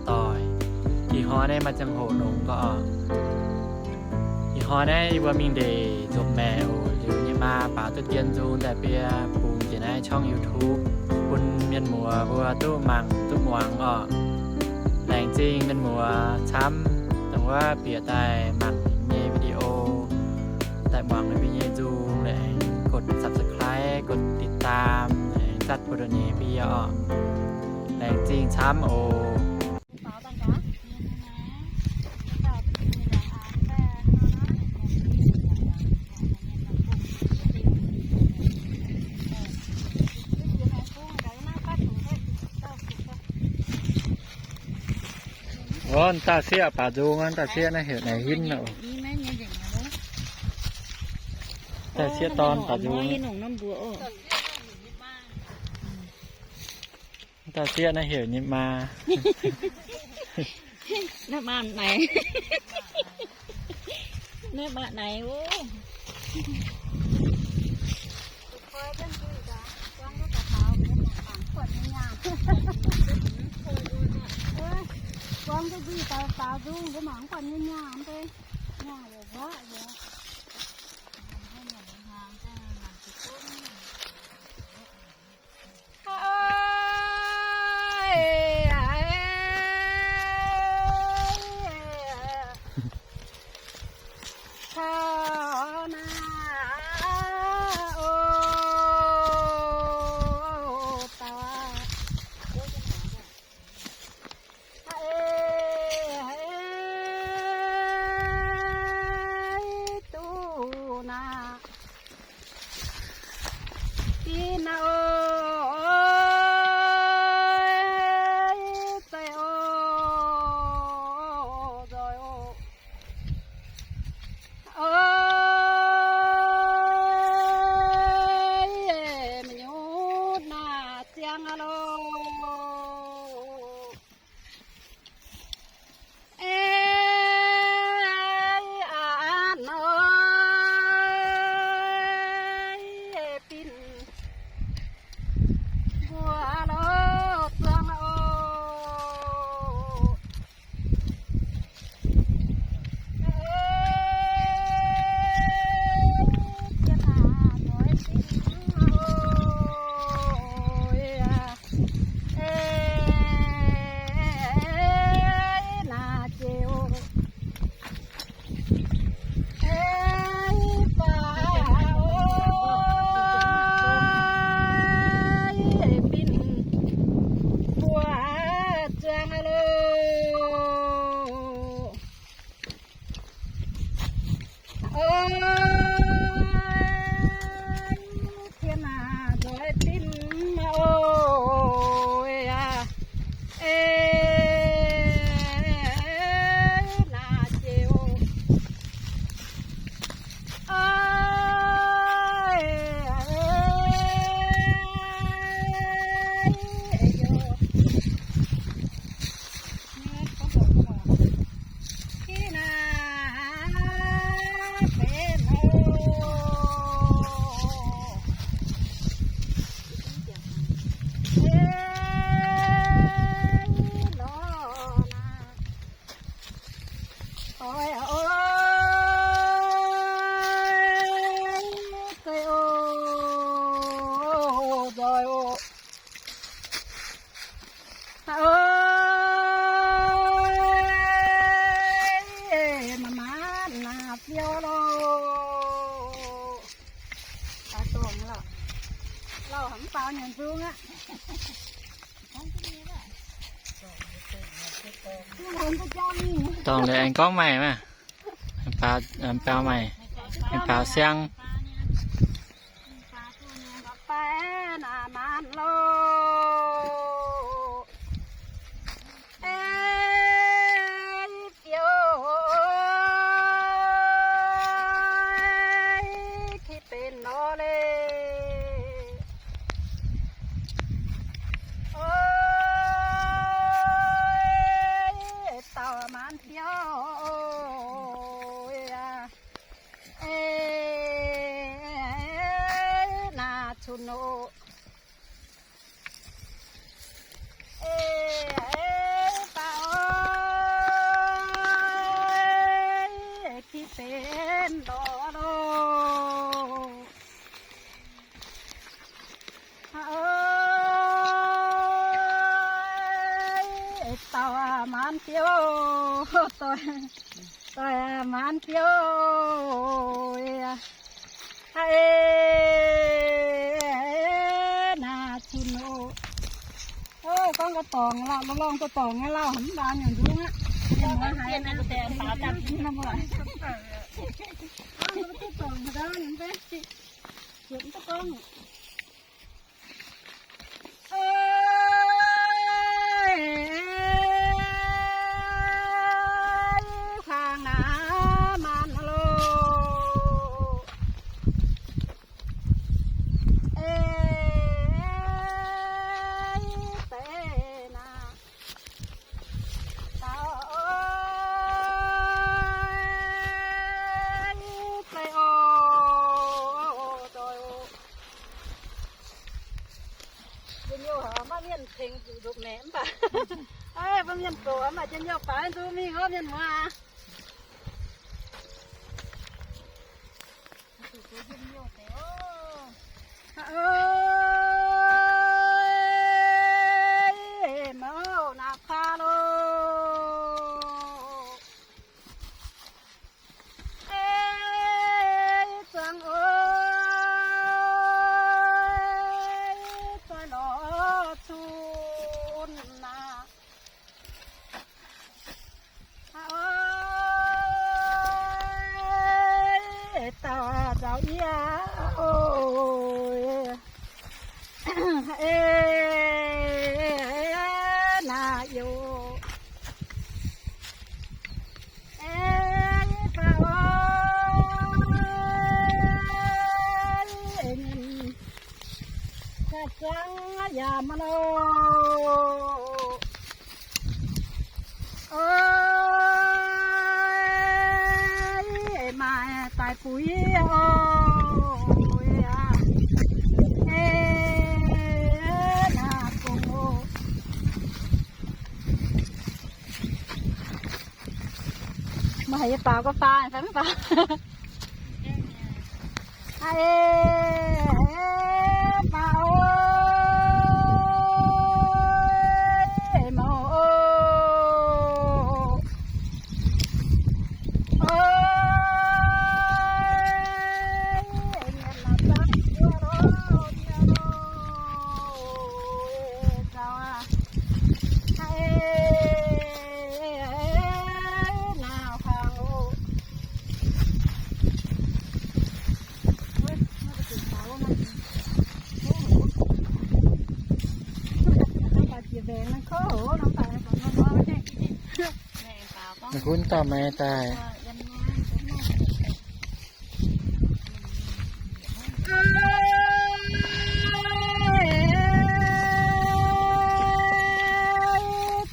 doic. Ih hnoi naaiv maaih ziangh hoc longx gorqv oc. Ih hnoi naaiv yie mbuo mingh ndeic nzuopc maengc oc. Liuz nyei maa baaux duqv dien nzung daaih bun yie bungx njiec naaiv ช่อง YouTube bun mienh muoz mbuo duqv mangc duqv muangx oc. Laengz zingh mienh muoz camv dongh wuov bieqc daaih mangc nyei video, daaih muangx mbuo nyei nzung, laengz กด subscribe, กดติดตาม, laengz zatv buoz-ndoqv nyei bun yie oc. Laengz zingh camv oc. Wuov, dauh sieqv baaux nzung, dauh sieqv naaiv heuc naaic hinv oc. Dauh sieqv dorn baaux nzung. Dauh sieqv naaiv heuc nyei maa. Naaiv maa naaic. Naaiv maa naaic oc. Dorngc liuz aengx gorngv maaih maah. Baaux siang. Benx lorz loh. Eix dauh maanz biouv, doic, doic maanz biouv. Eix, naaiv cun oc. Ov, gorngv ga'dorngc lauh, lorngh ga'dorngc nyei lauh, mv baac nyungc nzung aqv. Huaang naaiv maanz loh. Eix, deix naaiv. Dauh oi, deix oc, doic oc. Njien-youh haic, maiv mienh tengx zuqc ndopv maengc mv baac. Aav, maiv mienh zoqc mv baac njien-youh faaux nzung mingh oc, mienh muoz. Ov, mauv naaiv paa loh. Ei, zuangx oc, zuangx lorz cun naaiv. Ov, dauh nzauh yie oc. Ei, naaiv youh. Ei, baac oc, ei, mienh, zuangx yaac maah loh. Ov, ei, maaih daaih buix oc. Ei, naaiv gong oc. Maaih haaix nyei baaux gau faanh fai mv baac? Aav, ei, ei, baaux oc, mauv oc. Ov, ei, mienh naaiv zangv yie loh, yie loh, zaux aqv. Aav, ei, naaiv huaang oc. Maiv gunv dauh maiv daaih.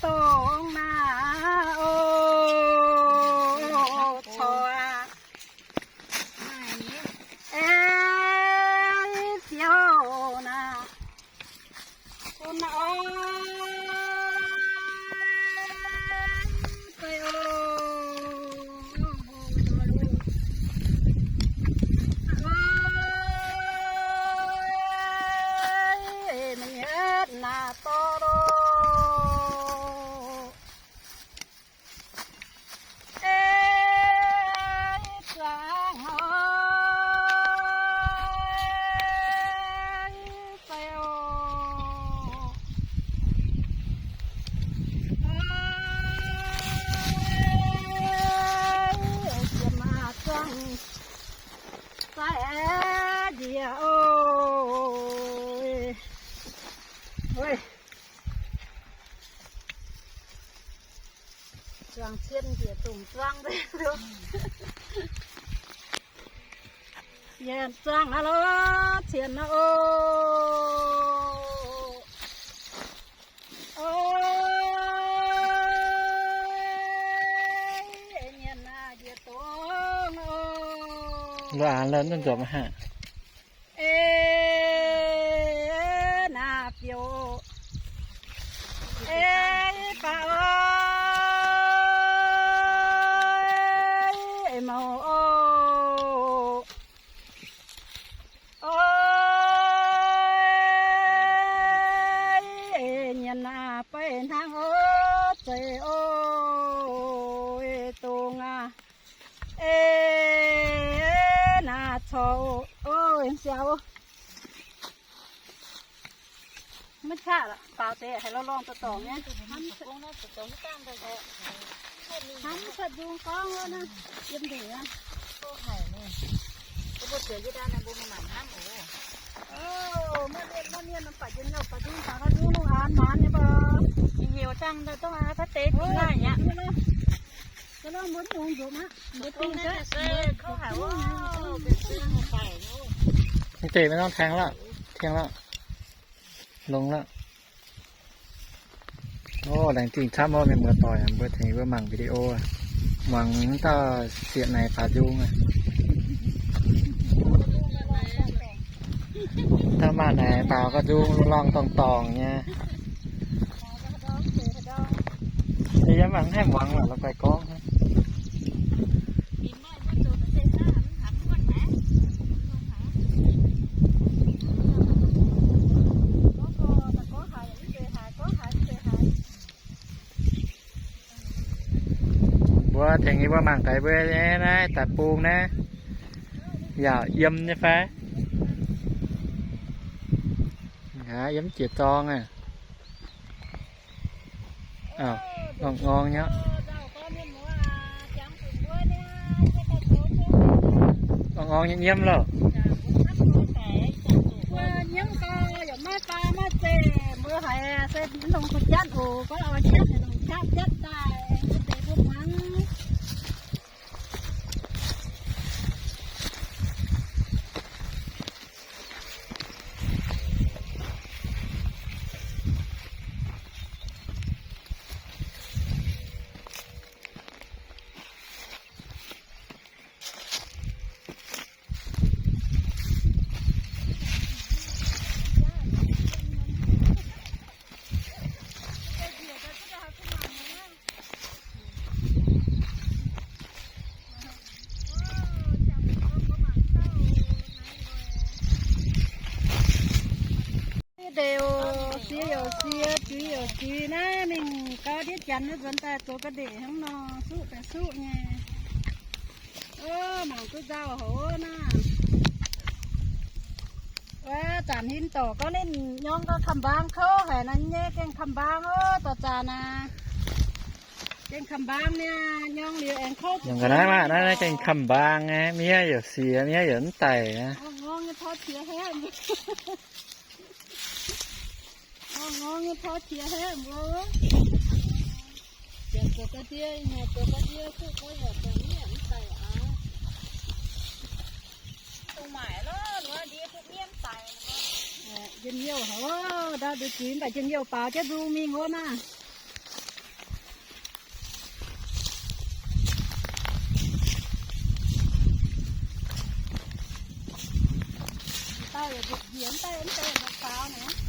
Dongh naaiv oc, corc aac. Ei, ziouc naaiv. Bun naaiv oc. Ei, oc. Ei, maiv yietv naaiv dorh loh. Ei, zuangx oc, ei, fai oc. Ei, jiex maah zuangx, fai aeqv, njiec oc. Zuangx cien njiec dongh zuangx nzengc. Yietc zuangx naaiv loh, cien naaiv oc. Oc, mienh aah, njiec dongh oc. Lo aa lo nzunc nzuonx maiv haih. Ei, naaiv biouv. Ei, baac oc. O, o, nyienx aac, beiv hnangv o, zeiz o, dongh aac, e, naaiv corc o, siaaux o. Maiv qaqv lorqc, baaux deix haiz lorngh lorngh dorngx dorngx nyei. Hnamv cuotv nzung gorngv wuov naaiv, yiem ndeic aqv. Mbuo mienh, mbuo mienh mv baac njien-youh baac nzung, baac nzung lungh aanx maanz nyei mbuo. Heuc dangh dongh aqv, deix dingh naaiv aqv. Mv deix maiv norm tengx lorqc, tengx lorqc, longx lorqc. O, laengz zingh camv oc mienh muoz-doic, mbuo tengx mbuo mangc video, muangx dauh sieqv naaic baaux nzung. Dauh maaih naaic baaux ga'nzung lorngh dorngx dorngx nyei. Yie mv haih muangx lorqc, la'guaih gorngv. Mbuo tengx yie mbuo mangc gaax mbuo nyei naaiv deic-bung naaiv, yaac yiem nyei fai? Aa, yiem jiex zorng aqv. Ngorngv nyei, ngorngv nyei nyiemv loh. Mbuo nyiemv gau, yaac maiv baa maiv zeiz, mbuo haiz se mv longc kuh jatv oc, gorngv oix jatv, longc jatv jatv daaih, mbuo deix mbuo hmuangx. Ndeic, siex youc siex, juiz youc juiz naaiv mingh gau ndiev janx nzuonx daaih zoux ga'ndeic hnangv nor, suqv daaih suqv nyei. O, mangc duqv nzauh haic naaiv. Wuov zanc hin dorc gorngv ninh nyorng gau คำบาง kouv haic nor nyei, gengh คำบาง o, dorh zanc aqv. Gengh คำบาง niaa, nyorng liuz aengx kouv. Nyorng ga'naaiv maah, naaiv gengh คำบาง aqv, miev youc siex, miev youc mv daic aqv. Ngorngv nyei porv qiex haeqv mbuo. Ngorngv nyei porv qiex haeqv mbuo. Ziouc zoux ga'ndiev, hnyangx zoux ga'ndiev, fuqv gorx yaac ziouc miev mv daic aqv. Dongh maaic lorqc, ndiev duqv miev mv daic. Njien-youh haic, ndau nduqc zuiz mv baac njien-youh baaux jienv nzung mingh wuov maah. Daaih njiec mv daaih mv deix faaux naaic.